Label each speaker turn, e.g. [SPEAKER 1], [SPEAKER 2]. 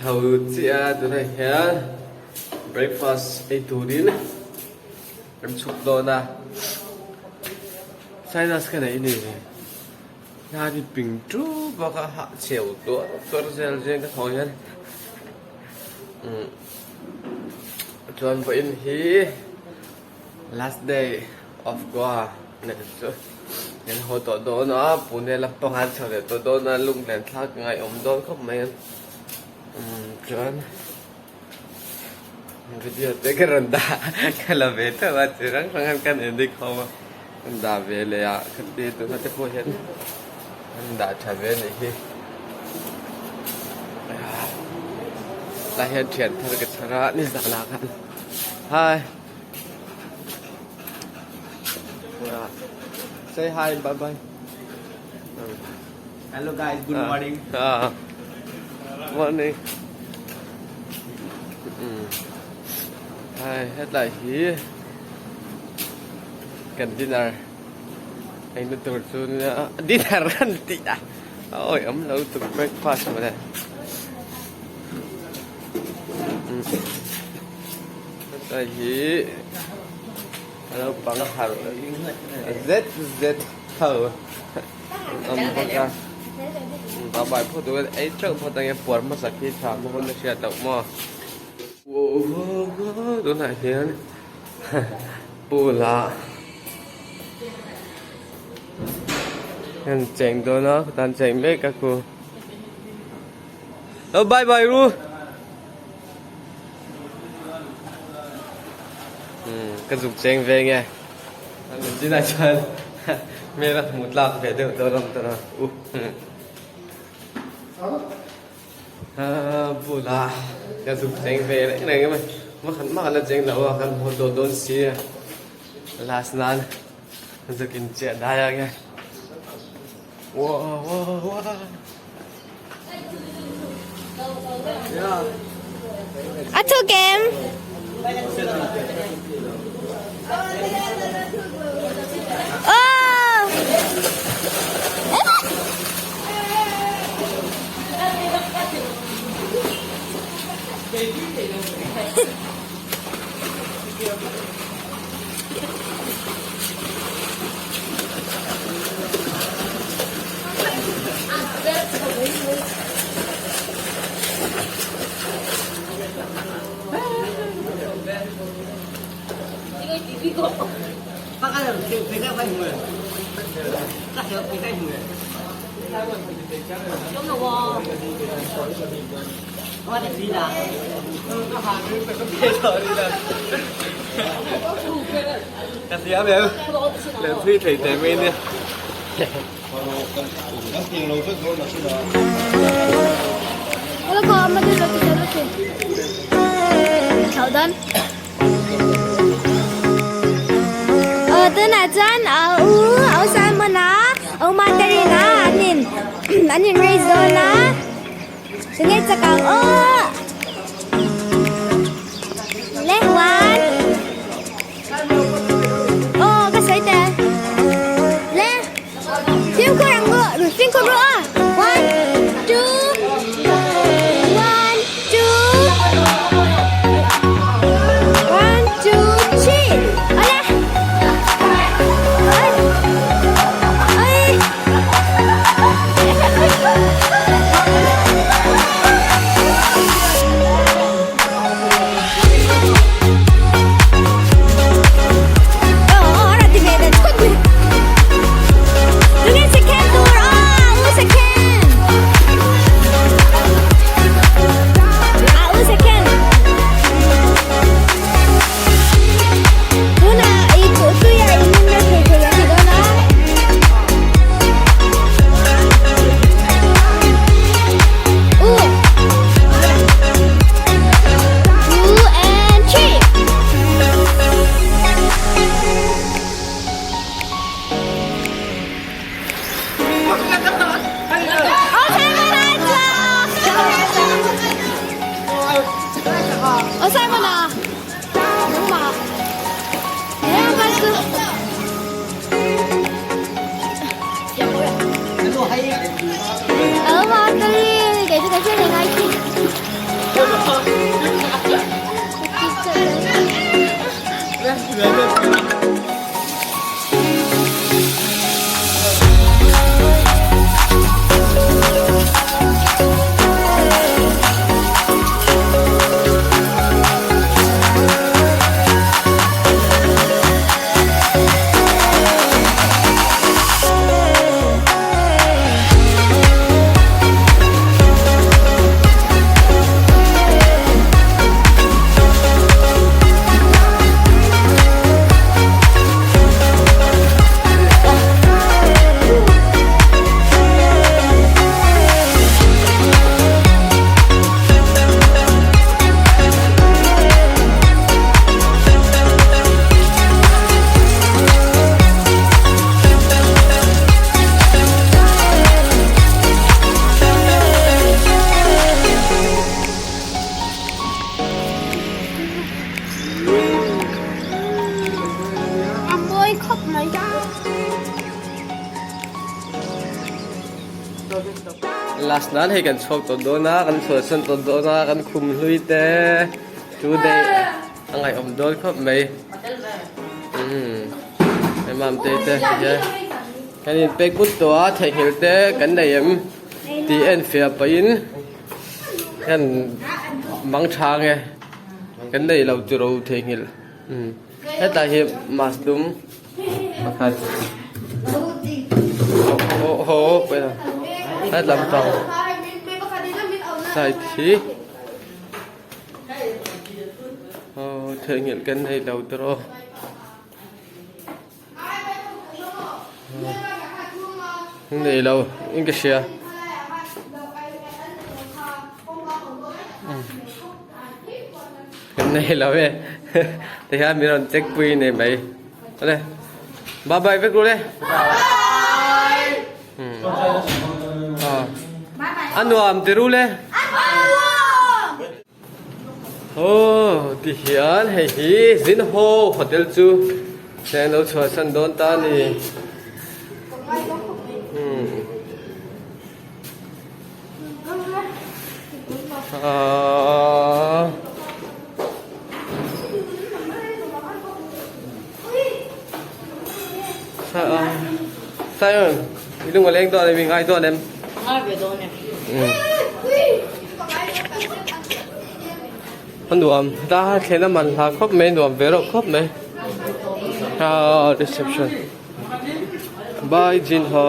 [SPEAKER 1] Tho chiah a tunah hian breakfast ei turin kan chhuk dawn a sinus ka neih ni hna hi ping ṭup bawk a hah cheu tuar tuar zel zel ka thaw hian umm chuan vawiin hi. Last day of Goa nen chu kan haw tawh dawn a, Pune lampang an chho leh tawh dawn a, lunglen thlak ngaihawm dawn khawp mai a, umm chuan video te ka rawn dah ka la ve teuh a chi hrang hrang hian kan edit ho a, kan dah ve leh a ka ti tuna te pawh hian an dah tha ve a nih hi tlai hian thian thar ka chhar a nizan ah khan hi. Say hi, bye bye.
[SPEAKER 2] Hello guys, good morning.
[SPEAKER 1] Morning. Hi, hetlai hi kan dinner ei na tur chu nia dinner kan tih a awi awm lo tuk breakfast mawle. Hei hi naupang harh zet zet ho an awm bawk a babai phawt tur ei teuh phawt ang e puar hmasa khi tha maw hun a hriat loh maw tunah hian pool ah an cheng dawn a tan cheng mek a khu bye bye ru. Ka zuk cheng ve nge chinah chuan hmel a hmuh tlak ve deuh dawn awm tawh a u bulah ka zuk cheng ve reng reng a makhat makhat la cheng lo a kan haw tawh dawn si a last nan zuk in chiah dai ang e wow wow wow.
[SPEAKER 3] A thuk em? Oh!
[SPEAKER 1] Ka hliam em? Leh thui thei teh mai nia.
[SPEAKER 3] Tunah chuan a u a u Simon a a u Materina an in an in race dawn a tunge chak ang aw le one aw ka sawi tel le fimkhur ang u fimkhur rawh a one two one two one two three awle oi oi. A mawi khawp mai.
[SPEAKER 1] Last nan hei kan chhuak tawh dawn a, kan chhuahsan tawh dawn a, kan khum hlui te chu daih a ngaihawm dawn khawp mai. Umm hei mam te te hian kan in pek but tawh a theihnghilh te kan nei em tih en fiah pahin hian mang tha nge kan nei lo tiro theihnghilh umm hetlai hi mask dum pakhat aw haw hetlam pang side hi. Aw theihnghilh kan nei lo tawh aw nei lo in ka hria kan nei lo e tihian min rawn check pui nei mai awle bye bye vek ru le a nuam ti ru le. Aw ti hian hei hi Zinho hotel chu heng lo chhuahsan dawn ta a ni umm aaa. Simon i lung a leng dawn em i ngai dawn em?
[SPEAKER 2] Ngai ve dawn em.
[SPEAKER 1] A nuam ta thlen a man hla khawp mai nuam ve reuh khawp mai ah reception bye Jinho.